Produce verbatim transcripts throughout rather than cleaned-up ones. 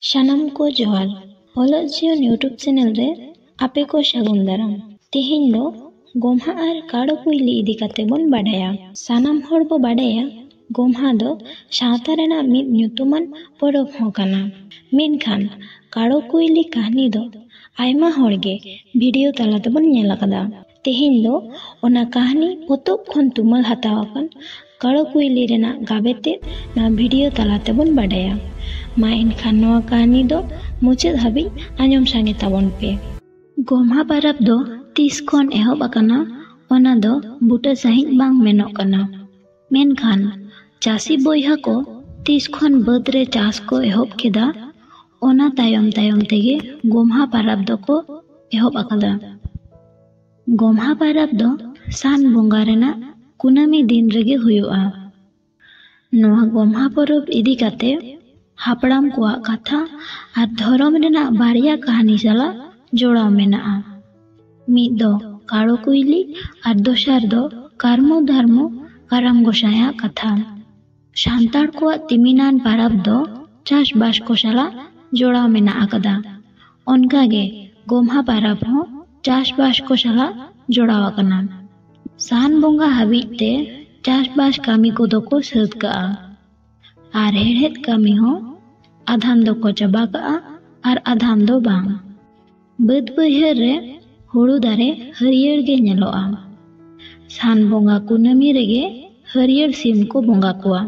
ᱥᱟᱱᱟᱢ ᱠᱚ ᱡᱚᱦᱟᱨ᱾ ᱚᱞᱚᱜ ᱡᱤᱭᱚᱱ YouTube ᱪᱮᱱᱮᱞ ᱨᱮ ᱟᱯᱮ ᱠᱚ ᱥᱟᱹᱜᱩᱱ ᱫᱟᱨᱟᱢ᱾ ᱛᱮᱦᱮᱧ ᱫᱚ ᱜᱚᱢᱦᱟ ᱟᱨ ᱠᱟᱲᱚ ᱠᱩᱭᱞᱤ ᱤᱫᱤ ᱠᱟᱛᱮ ᱵᱚᱱ ᱵᱟᱰᱟᱭᱟ᱾ ᱥᱟᱱᱟᱢ ᱦᱚᱲ ᱵᱚ ᱵᱟᱰᱟᱭᱟ, ᱜᱚᱢᱦᱟ ᱫᱚ ᱥᱟᱶᱛᱟ ᱨᱮᱱᱟᱜ ᱢᱤᱫ ᱧᱩᱛᱩᱢᱟᱱ ᱯᱚᱨᱚᱵᱽ ᱦᱚᱸ ᱠᱟᱱᱟ᱾ ᱢᱮᱱᱠᱷᱟᱱ ᱠᱟᱲᱚ ᱠᱩᱭᱞᱤ ᱠᱟᱹᱦᱱᱤ ᱫᱚ ᱟᱭᱢᱟ ᱦᱚᱲ ᱜᱮ ᱵᱷᱤᱰᱤᱭᱳ ᱛᱟᱞᱟ ᱛᱮᱵᱚᱱ ᱧᱮᱞ ᱟᱠᱟᱫᱟ᱾ ᱛᱮᱦᱮᱧ ᱫᱚ ᱚᱱᱟ ᱠᱟᱹᱦᱱᱤ ᱯᱚᱛᱚᱵ ᱠᱷᱚᱱ ᱛᱩᱢᱟᱹᱞ ᱦᱟᱛᱟᱣ ᱟᱠᱟᱱ ᱠᱟᱲᱚ ᱠᱩᱭᱞᱤ ᱨᱮᱱᱟᱜ ᱜᱟᱵᱮ ᱛᱮᱫ ᱱᱚᱣᱟ ᱵᱷᱤᱰᱤᱭᱳ ᱛᱟᱞᱟ ᱛᱮᱵᱚᱱ ᱵᱟᱰᱟᱭᱟ᱾ ᱢᱟ ᱮᱱᱠᱷᱟᱱ ᱱᱚᱣᱟ ᱠᱟᱹᱦᱱᱤ ᱫᱚ ᱢᱩᱪᱟᱹᱫ ᱦᱟᱹᱵᱤᱡ ᱟᱸᱡᱚᱢ ᱥᱟᱸᱜᱮ ᱛᱟᱵᱚᱱ ᱯᱮ᱾ ᱜᱚᱢᱦᱟ ᱯᱟᱨᱟᱵᱽ ᱫᱚ ᱛᱤᱥ ᱠᱷᱚᱱ ᱮᱦᱚᱵ ᱟᱠᱟᱱᱟ, ᱚᱱᱟ ᱫᱚ ᱵᱩᱴᱟᱹ ᱥᱟᱺᱦᱤᱡ ᱵᱟᱝ ᱢᱮᱱᱚᱜ ᱠᱟᱱᱟ᱾ ᱢᱮᱱᱠᱷᱟᱱ ᱪᱟᱹᱥᱤ ᱵᱚᱭᱦᱟ ᱠᱚ ᱛᱤᱥ ᱠᱷᱚᱱ ᱵᱟᱹᱫᱽ ᱨᱮ ᱪᱟᱥ ᱠᱚ ᱮᱦᱚᱵ ᱠᱮᱫᱟ, ᱚᱱᱟ ᱛᱟᱭᱚᱢ ᱛᱟᱭᱚᱢ ᱛᱮᱜᱮ ᱜᱚᱢᱦᱟ ᱯᱟᱨᱟᱵᱽ ᱫᱚᱠᱚ ᱮᱦᱚᱵ ᱟᱠᱟᱫᱟ᱾ ᱜᱚᱢᱦᱟ ᱯᱟᱨᱟᱵᱽ ᱫᱚ ᱥᱟᱱ ᱵᱚᱸᱜᱟ ᱨᱮᱱᱟᱜ ᱠᱩᱱᱟᱹᱢᱤ ᱫᱤᱱ ᱨᱮᱜᱮ ᱦᱩᱭᱩᱜᱼᱟ᱾ ᱱᱚᱣᱟ ᱜᱚᱢᱦᱟ ᱯᱚᱨᱚᱵᱽ ᱤᱫᱤ ᱠᱟᱛᱮ ᱦᱟᱯᱲᱟᱢ ᱠᱚᱣᱟᱜ ᱠᱟᱛᱷᱟ ᱟᱨ ᱫᱷᱚᱨᱚᱢ ᱨᱮᱱᱟᱜ ᱵᱟᱨᱭᱟ ᱠᱟᱹᱦᱱᱤ ᱥᱟᱞᱟᱜ ᱡᱚᱲᱟᱣ ᱢᱮᱱᱟᱜᱼᱟ᱾ ᱢᱤᱫ ᱫᱚ ᱠᱟᱲᱚ ᱠᱩᱭᱞᱤ ᱟᱨ ᱫᱚᱥᱟᱨ ᱫᱚ ᱠᱟᱨᱢᱩ ᱫᱷᱟᱨᱢᱩ ᱠᱟᱨᱟᱢ ᱜᱚᱸᱥᱟᱭᱟᱜ ᱠᱟᱛᱷᱟ᱾ ᱥᱟᱱᱛᱟᱲ ᱠᱚᱣᱟᱜ ᱛᱤᱢᱤᱱᱟᱱ ᱯᱟᱨᱟᱵᱽ ᱫᱚ ᱪᱟᱥᱵᱟᱥ ᱠᱚ ᱥᱟᱞᱟᱜ ᱡᱚᱲᱟᱣ ᱢᱮᱱᱟᱜ ᱟᱠᱟᱫᱟ᱾ ᱚᱱᱠᱟᱜᱮ ᱜᱚᱢᱦᱟ ᱯᱟᱨᱟᱵᱽ ᱦᱚᱸ ᱪᱟᱥᱵᱟᱥ ᱠᱚ ᱥᱟᱞᱟᱜ ᱡᱚᱲᱟᱣ ᱟᱠᱟᱱᱟ᱾ ᱥᱟᱱ ᱵᱚᱸᱜᱟ ᱦᱟᱹᱵᱤᱡ ᱛᱮ ᱪᱟᱥᱵᱟᱥ ᱠᱟᱹᱢᱤ ᱠᱚᱫᱚ ᱠᱚ ᱥᱟᱹᱛ ᱠᱟᱜᱼᱟ ᱟᱨ ᱦᱮᱲᱦᱮᱫ ᱠᱟᱹᱢᱤ ᱦᱚᱸ ᱟᱫᱷᱟᱱ ᱫᱚᱠᱚ ᱪᱟᱵᱟ ᱠᱟᱜᱼᱟ ᱟᱨ ᱟᱫᱷᱟᱱ ᱫᱚ ᱵᱟᱝ᱾ ᱵᱟᱹᱫᱽ ᱵᱟᱹᱭᱦᱟᱹᱲ ᱨᱮ ᱦᱩᱲᱩ ᱫᱟᱨᱮ ᱦᱟᱹᱨᱭᱟᱹᱲ ᱜᱮ ᱧᱮᱞᱚᱜᱼᱟ᱾ ᱥᱟᱱ ᱵᱚᱸᱜᱟ ᱠᱩᱱᱟᱹᱢᱤ ᱨᱮᱜᱮ ᱦᱟᱹᱨᱭᱟᱹᱲ ᱥᱤᱢ ᱠᱚ ᱵᱚᱸᱜᱟ ᱠᱚᱣᱟ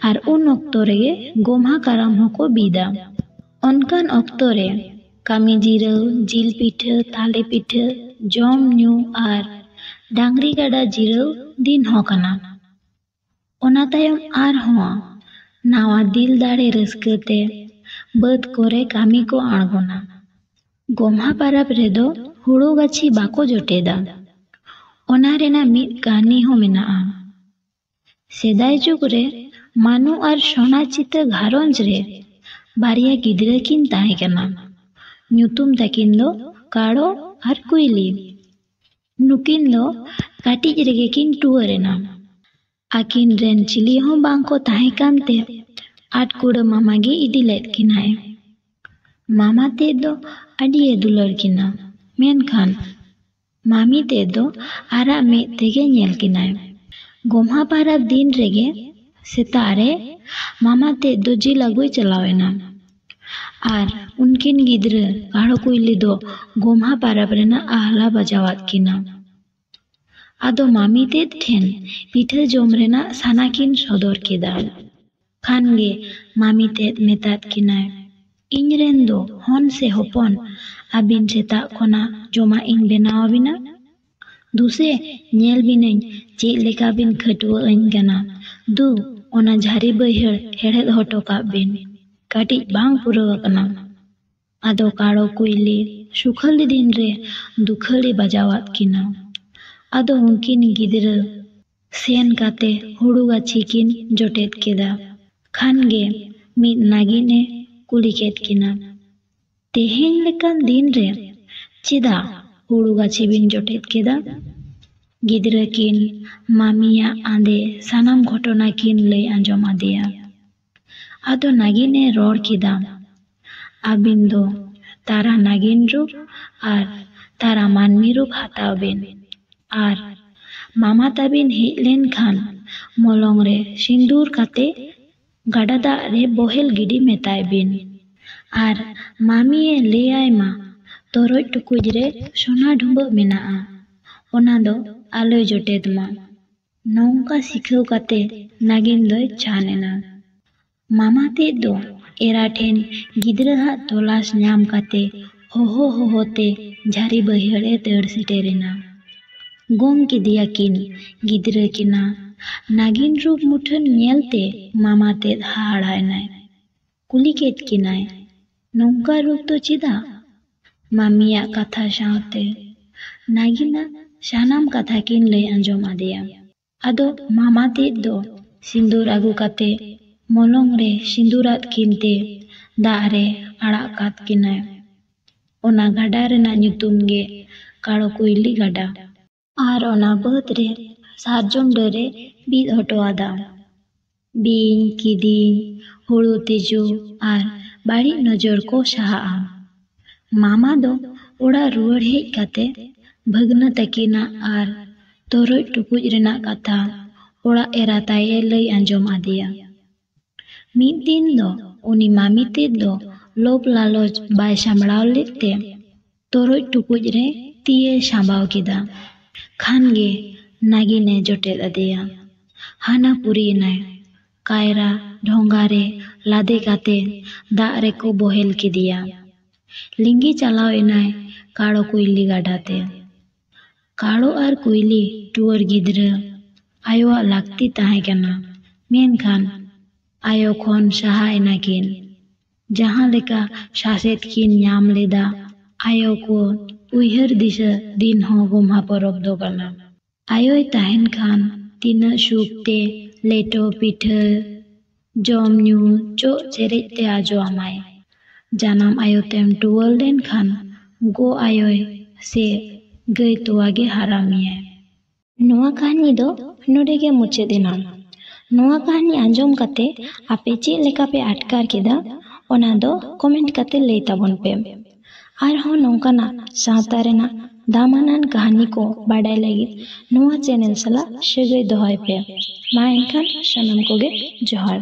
ᱟᱨ ᱩᱱ ᱚᱠᱛᱚ ᱨᱮᱜᱮ ᱜᱚᱢᱦᱟ ᱠᱟᱨᱟᱢ ᱦᱚᱸᱠᱚ ᱵᱤᱫᱟ᱾ ᱚᱱᱠᱟᱱ ᱚᱠᱛᱚ ᱨᱮ ᱠᱟᱹᱢᱤ ᱡᱤᱨᱟᱹᱣ, ᱡᱤᱞ ᱯᱤᱴᱷᱟᱹ, ᱛᱟᱞᱮ ᱯᱤᱴᱷᱟᱹ, ᱡᱚᱢ ᱧᱩ ᱟᱨ ᱰᱟᱝᱨᱤ ᱜᱟᱰᱟ ᱡᱤᱨᱟᱹᱣ ᱫᱤᱱ ᱦᱚᱸ ᱠᱟᱱᱟ᱾ ᱚᱱᱟ ᱛᱟᱭᱚᱢ ᱟᱨᱦᱚᱸ ᱱᱟᱣᱟ ᱫᱤᱞ ᱫᱟᱲᱮ ᱨᱟᱹᱥᱠᱟᱹ ᱛᱮ ᱵᱟᱹᱫᱽ ᱠᱚᱨᱮ ᱠᱟᱹᱢᱤ ᱠᱚ ᱟᱬᱜᱚᱱᱟ᱾ ᱜᱚᱢᱦᱟ ᱯᱟᱨᱟᱵᱽ ᱨᱮᱫᱚ ᱦᱩᱲᱩ ᱜᱟᱹᱪᱷᱤ ᱵᱟᱠᱚ ᱡᱚᱴᱮᱫᱟ᱾ ᱚᱱᱟ ᱨᱮᱱᱟᱜ ᱢᱤᱫ ᱠᱟᱹᱦᱱᱤ ᱦᱚᱸ ᱢᱮᱱᱟᱜᱼᱟ᱾ ᱥᱮᱫᱟᱭ ᱡᱩᱜᱽ ᱨᱮ ᱢᱟᱱᱩ ᱟᱨ ᱥᱳᱱᱟ ᱪᱤᱛᱟᱹ ᱜᱷᱟᱨᱚᱸᱡᱽ ᱨᱮ ᱵᱟᱨᱭᱟ ᱜᱤᱫᱽᱨᱟᱹ ᱠᱤᱱ ᱛᱟᱦᱮᱸ ᱠᱟᱱᱟ᱾ ᱧᱩᱛᱩᱢ ᱛᱟᱹᱠᱤᱱ ᱫᱚ ᱠᱟᱲᱚ ᱟᱨ ᱠᱩᱭᱞᱤ᱾ ᱱᱩᱠᱤᱱ ᱫᱚ ᱠᱟᱹᱴᱤᱡ ᱨᱮᱜᱮ ᱠᱤᱱ ᱴᱩᱣᱟᱹᱨ ᱮᱱᱟ᱾ ᱟᱹᱠᱤᱱ ᱨᱮᱱ ᱪᱤᱞᱤ ᱦᱚᱸ ᱵᱟᱝ ᱠᱚ ᱛᱟᱦᱮᱸ ᱠᱟᱱᱛᱮ ᱟᱴ ᱠᱩᱲᱟᱹ ᱢᱟᱢᱟ ᱜᱮ ᱤᱫᱤ ᱞᱮᱫ ᱠᱤᱱᱟᱭ᱾ ᱢᱟᱢᱟ ᱛᱮᱫ ᱫᱚ ᱟᱹᱰᱤᱭᱮ ᱫᱩᱞᱟᱹᱲ ᱠᱤᱱᱟ, ᱢᱮᱱᱠᱷᱟᱱ ᱢᱟᱢᱤ ᱛᱮᱫ ᱫᱚ ᱟᱨᱟᱜ ᱢᱮᱫ ᱛᱮᱜᱮ ᱧᱮᱞ ᱠᱤᱱᱟᱭ᱾ ᱜᱚᱢᱦᱟ ᱯᱟᱨᱟᱵᱽ ᱫᱤᱱ ᱨᱮᱜᱮ ᱥᱮᱛᱟᱜ ᱨᱮ ᱢᱟᱢᱟ ᱛᱮᱫ ᱫᱚ ᱡᱤᱞ ᱟᱹᱜᱩᱭ ᱪᱟᱞᱟᱣ ᱮᱱᱟ᱾ ᱟᱨ ᱩᱱᱠᱤᱱ ᱜᱤᱫᱽᱨᱟᱹ ᱠᱟᱲᱚ ᱠᱩᱭᱞᱤ ᱫᱚ ᱜᱚᱢᱦᱟ ᱯᱟᱨᱟᱵᱽ ᱨᱮᱱᱟᱜ ᱟᱦᱞᱟ ᱵᱟᱡᱟᱣᱟᱫ ᱠᱤᱱᱟ᱾ ᱟᱫᱚ ᱢᱟᱢᱤ ᱛᱮᱫ ᱴᱷᱮᱱ ᱯᱤᱴᱷᱟᱹ ᱡᱚᱢ ᱨᱮᱱᱟᱜ ᱥᱟᱱᱟ ᱠᱤᱱ ᱥᱚᱫᱚᱨ ᱠᱮᱫᱟ᱾ ᱠᱷᱟᱱ ᱜᱮ ᱢᱟᱢᱤ ᱛᱮᱫ ᱢᱮᱛᱟᱫ ᱠᱤᱱᱟᱭ, "ᱤᱧ ᱨᱮᱱ ᱫᱚ ᱦᱚᱱ ᱥᱮ ᱦᱚᱯᱚᱱ, ᱟᱹᱵᱤᱱ ᱥᱮᱛᱟᱜ ᱠᱷᱚᱱᱟᱜ ᱡᱚᱢᱟᱜ ᱤᱧ ᱵᱮᱱᱟᱣ ᱟᱵᱤᱱᱟ? ᱫᱩᱥᱮ ᱧᱮᱞ ᱵᱤᱱᱟᱹᱧ ᱪᱮᱫ ᱞᱮᱠᱟ ᱵᱤᱱ ᱠᱷᱟᱹᱴᱣᱟᱹ ᱟᱹᱧ ᱠᱟᱱᱟ᱾ ᱫᱩ, ᱚᱱᱟ ᱡᱷᱟᱹᱨᱤ ᱵᱟᱹᱭᱦᱟᱹᱲ ᱦᱮᱲᱦᱮᱫ ᱦᱚᱴᱚ ᱠᱟᱜ ᱵᱤᱱ, ᱠᱟᱹᱴᱤᱡ ᱵᱟᱝ ᱯᱩᱨᱟᱹᱣ ᱟᱠᱟᱱᱟ᱾" ᱟᱫᱚ ᱠᱟᱲᱚ ᱠᱩᱭᱞᱤ ᱥᱩᱠᱷᱟᱹᱞᱤ ᱫᱤᱱ ᱨᱮ ᱫᱩᱠᱷᱟᱹᱲᱤ ᱵᱟᱡᱟᱣᱟᱫ ᱠᱤᱱᱟ᱾ ᱟᱫᱚ ᱩᱱᱠᱤᱱ ᱜᱤᱫᱽᱨᱟᱹ ᱥᱮᱱ ᱠᱟᱛᱮ ᱦᱩᱲᱩ ᱜᱟᱹᱪᱷᱤ ᱠᱤᱱ ᱡᱚᱴᱮᱫ ᱠᱮᱫᱟ᱾ ᱠᱷᱟᱱ ᱜᱮ ᱢᱤᱫ ᱱᱟᱜᱤᱱᱮ ᱠᱩᱞᱤ ᱠᱮᱫ ᱠᱤᱱᱟ, "ᱛᱮᱦᱮᱧ ᱞᱮᱠᱟᱱ ᱫᱤᱱ ᱨᱮ ᱪᱮᱫᱟᱜ ᱦᱩᱲᱩ ᱜᱟᱹᱪᱷᱤ ᱵᱤᱱ ᱡᱚᱴᱮᱫ ᱠᱮᱫᱟ?" ᱜᱤᱫᱽᱨᱟᱹ ᱠᱤᱱ ᱢᱟᱢᱤᱭᱟᱜ ᱟᱸᱫᱮ ᱥᱟᱱᱟᱢ ᱜᱷᱚᱴᱚᱱᱟ ᱠᱤᱱ ᱞᱟᱹᱭ ᱟᱸᱡᱚᱢ ᱟᱫᱮᱭᱟ᱾ ᱟᱫᱚ ᱱᱟᱜᱤᱱᱮ ᱨᱚᱲ ᱠᱮᱫᱟ, "ᱟᱹᱵᱤᱱ ᱫᱚ ᱛᱟᱨᱟ ᱱᱟᱜᱤᱱ ᱨᱩᱯ ᱟᱨ ᱛᱟᱨᱟ ᱢᱟᱹᱱᱢᱤ ᱨᱩᱯ ᱦᱟᱛᱟᱣ ᱵᱤᱱ, ᱟᱨ ᱢᱟᱢᱟ ᱛᱟᱵᱤᱱ ᱦᱮᱡ ᱞᱮᱱᱠᱷᱟᱱ ᱢᱚᱞᱚᱝ ᱨᱮ ᱥᱤᱸᱫᱩᱨ ᱠᱟᱛᱮ ᱜᱟᱰᱟ ᱫᱟᱜ ᱨᱮ ᱵᱚᱦᱮᱞ ᱜᱤᱰᱤ ᱢᱮᱛᱟᱭ ᱵᱤᱱ, ᱟᱨ ᱢᱟᱹᱢᱤᱭᱮ ᱞᱟᱹᱭᱟᱭ ᱢᱟ ᱛᱚᱨᱚᱡ ᱴᱩᱠᱩᱡ ᱨᱮ ᱥᱚᱱᱟ ᱰᱷᱩᱸᱵᱟᱹᱜ ᱢᱮᱱᱟᱜᱼᱟ, ᱚᱱᱟ ᱫᱚ ᱟᱞᱚᱭ ᱡᱚᱴᱮᱫ ᱢᱟ᱾" ᱱᱚᱝᱠᱟ ᱥᱤᱠᱷᱟᱹᱣ ᱠᱟᱛᱮ ᱱᱟᱜᱤᱱ ᱫᱚᱭ ᱪᱷᱟᱱ ᱮᱱᱟ᱾ ᱢᱟᱢᱟ ᱛᱮᱫ ᱫᱚ ᱮᱨᱟ ᱴᱷᱮᱱ ᱜᱤᱫᱽᱨᱟᱹᱣᱟᱜ ᱛᱚᱞᱟᱥ ᱧᱟᱢ ᱠᱟᱛᱮ ᱦᱚᱦᱚ ᱦᱚᱦᱚ ᱛᱮ ᱡᱷᱟᱹᱨᱤ ᱵᱟᱹᱭᱦᱟᱹᱲ ᱮ ᱫᱟᱹᱲ ᱥᱮᱴᱮᱨ ᱮᱱᱟ᱾ ᱜᱚᱝ ᱠᱮᱫᱮᱭᱟᱠᱤᱱ ᱜᱤᱫᱽᱨᱟᱹ ᱠᱤᱱᱟ᱾ ᱱᱟᱜᱤᱱ ᱨᱩᱯ ᱢᱩᱴᱷᱟᱹᱱ ᱧᱮᱞᱛᱮ ᱢᱟᱢᱟ ᱛᱮᱫ ᱦᱟᱦᱟᱲᱟ ᱮᱱᱟᱭ᱾ ᱠᱩᱞᱤ ᱠᱮᱫ ᱠᱤᱱᱟᱭ, "ᱱᱚᱝᱠᱟ ᱨᱩᱯ ᱫᱚ ᱪᱮᱫᱟᱜ?" ᱢᱟᱹᱢᱤᱭᱟᱜ ᱠᱟᱛᱷᱟ ᱥᱟᱶᱛᱮ ᱱᱟᱜᱤᱱᱟᱜ ᱥᱟᱱᱟᱢ ᱠᱟᱛᱷᱟ ᱠᱤᱱ ᱞᱟᱹᱭ ᱟᱸᱡᱚᱢ ᱟᱫᱮᱭᱟ᱾ ᱟᱫᱚ ᱢᱟᱢᱟ ᱛᱮᱫ ᱫᱚ ᱥᱤᱸᱫᱩᱨ ᱟᱹᱜᱩ ᱠᱟᱛᱮ ᱢᱚᱞᱚᱝ ᱨᱮ ᱥᱤᱸᱫᱩᱨᱟᱫ ᱠᱤᱱ ᱛᱮ ᱫᱟᱜ ᱨᱮ ᱟᱲᱟᱜ ᱠᱟᱫ ᱠᱤᱱᱟᱭ᱾ ᱚᱱᱟ ᱜᱟᱰᱟ ᱨᱮᱱᱟᱜ ᱧᱩᱛᱩᱢ ᱜᱮ ᱠᱟᱲᱚ ᱠᱩᱭᱞᱤ ᱜᱟᱰᱟ᱾ ᱟᱨ ᱚᱱᱟ ᱵᱟᱹᱫᱽ ᱨᱮ ᱥᱟᱨᱡᱚᱢ ᱰᱟᱹᱨ ᱮ ᱵᱤᱫ ᱦᱚᱴᱚ ᱟᱫᱟ᱾ ᱵᱤᱧ, ᱠᱤᱫᱤᱧ, ᱦᱩᱲᱩ ᱛᱤᱡᱩ ᱟᱨ ᱵᱟᱹᱲᱤᱡ ᱱᱚᱡᱚᱨ ᱠᱚ ᱥᱟᱦᱟᱜᱼᱟ᱾ ᱢᱟᱢᱟ ᱫᱚ ᱚᱲᱟᱜ ᱨᱩᱣᱟᱹᱲ ᱦᱮᱡ ᱠᱟᱛᱮ ᱵᱷᱟᱹᱜᱽᱱᱟᱹ ᱛᱟᱹᱠᱤᱱᱟᱜ ᱟᱨ ᱛᱚᱨᱚᱡ ᱴᱩᱠᱩᱡ ᱨᱮᱱᱟᱜ ᱠᱟᱛᱷᱟ ᱚᱲᱟᱜ ᱮᱨᱟ ᱛᱟᱭ ᱮ ᱞᱟᱹᱭ ᱟᱸᱡᱚᱢ ᱟᱫᱮᱭᱟ᱾ ᱢᱤᱫ ᱫᱤᱱ ᱫᱚ ᱩᱱᱤ ᱢᱟᱢᱤ ᱛᱮᱫ ᱫᱚ ᱞᱳᱵᱷ ᱞᱟᱞᱚᱪ ᱵᱟᱭ ᱥᱟᱢᱵᱲᱟᱣ ᱞᱮᱫ ᱛᱮ ᱛᱚᱨᱚᱡ ᱴᱩᱠᱩᱡ ᱨᱮ ᱛᱤᱭᱮ ᱥᱟᱢᱵᱟᱣ ᱠᱮᱫᱟ᱾ ᱠᱷᱟᱱ ᱜᱮ ᱱᱟᱜᱤᱱᱮ ᱡᱚᱴᱮᱫ ᱟᱫᱮᱭᱟ᱾ ᱦᱟᱱᱟ ᱯᱩᱨᱤᱭᱮᱱᱟᱭ᱾ ᱠᱟᱭᱨᱟ ᱰᱷᱚᱸᱜᱟ ᱨᱮ ᱞᱟᱫᱮ ᱠᱟᱛᱮ ᱫᱟᱜ ᱨᱮᱠᱚ ᱵᱚᱦᱮᱞ ᱠᱮᱫᱮᱭᱟ᱾ ᱞᱤᱸᱜᱤ ᱪᱟᱞᱟᱣ ᱮᱱᱟᱭ ᱠᱟᱲᱚ ᱠᱩᱭᱞᱤ ᱜᱟᱰᱟ ᱛᱮ᱾ ᱠᱟᱲᱚ ᱟᱨ ᱠᱩᱭᱞᱤ ᱴᱩᱣᱟᱹᱨ ᱜᱤᱫᱽᱨᱟᱹ ᱟᱭᱳᱣᱟᱜ ᱞᱟᱹᱠᱛᱤ ᱛᱟᱦᱮᱸ ᱠᱟᱱᱟ, ᱢᱮᱱᱠᱷᱟᱱ ᱟᱭᱳ ᱠᱷᱚᱱ ᱥᱟᱦᱟ ᱮᱱᱟ ᱠᱤᱱ᱾ ᱡᱟᱦᱟᱸ ᱞᱮᱠᱟ ᱥᱟᱥᱮᱛ ᱠᱤᱱ ᱧᱟᱢ ᱞᱮᱫᱟ, ᱟᱭᱳ ᱠᱚ ᱩᱭᱦᱟᱹᱨ ᱫᱤᱥᱟᱹ ᱫᱤᱱ ᱦᱚᱸ ᱜᱚᱢᱦᱟ ᱯᱚᱨᱚᱵᱽ ᱫᱚ ᱠᱟᱱᱟ᱾ ᱟᱭᱳᱭ ᱛᱟᱦᱮᱱ ᱠᱷᱟᱱ ᱛᱤᱱᱟᱹᱜ ᱥᱩᱠ ᱛᱮ ᱞᱮᱴᱚ ᱯᱤᱴᱷᱟᱹ ᱡᱚᱢ ᱧᱩ ᱪᱚᱜ ᱪᱮᱨᱮᱡ ᱛᱮ ᱟᱡᱚ ᱟᱢᱟᱭ᱾ ᱡᱟᱱᱟᱢ ᱟᱭᱳ ᱛᱮᱢ ᱴᱩᱣᱟᱹᱨ ᱞᱮᱱᱠᱷᱟᱱ ᱜᱚ ᱟᱭᱳᱭ ᱥᱮ ᱜᱟᱹᱭ ᱛᱚᱣᱟ ᱜᱮ ᱦᱟᱨᱟ ᱢᱮᱭᱟᱭ᱾ ᱱᱚᱣᱟ ᱠᱟᱹᱦᱱᱤ ᱫᱚ ᱱᱚᱰᱮ ᱜᱮ ᱢᱩᱪᱟᱹᱫ ᱮᱱᱟ᱾ ᱱᱚᱣᱟ ᱠᱟᱹᱦᱱᱤ ᱟᱸᱡᱚᱢ ᱠᱟᱛᱮ ᱟᱯᱮ ᱪᱮᱫ ᱞᱮᱠᱟ ᱯᱮ ᱟᱴᱠᱟᱨ ᱠᱮᱫᱟ, ᱚᱱᱟ ᱫᱚ ᱠᱚᱢᱮᱱᱴ ᱠᱟᱛᱮ ᱞᱟᱹᱭ ᱛᱟᱵᱚᱱ ᱯᱮ᱾ ᱟᱨᱦᱚᱸ ᱱᱚᱝᱠᱟᱱᱟᱜ ᱥᱟᱶᱛᱟ ᱨᱮᱱᱟᱜ ᱫᱟᱢᱟᱱᱟᱱ ᱠᱟᱹᱦᱱᱤ ᱠᱚ ᱵᱟᱰᱟᱭ ᱞᱟᱹᱜᱤᱫ ᱱᱚᱣᱟ ᱪᱮᱱᱮᱞ ᱥᱟᱞᱟᱜ ᱥᱟᱹᱜᱟᱹᱭ ᱫᱚᱦᱚᱭ ᱯᱮ᱾ ᱢᱟ ᱮᱱᱠᱷᱟᱱ ᱥᱟᱱᱟᱢ ᱠᱚᱜᱮ ᱡᱚᱦᱟᱨ᱾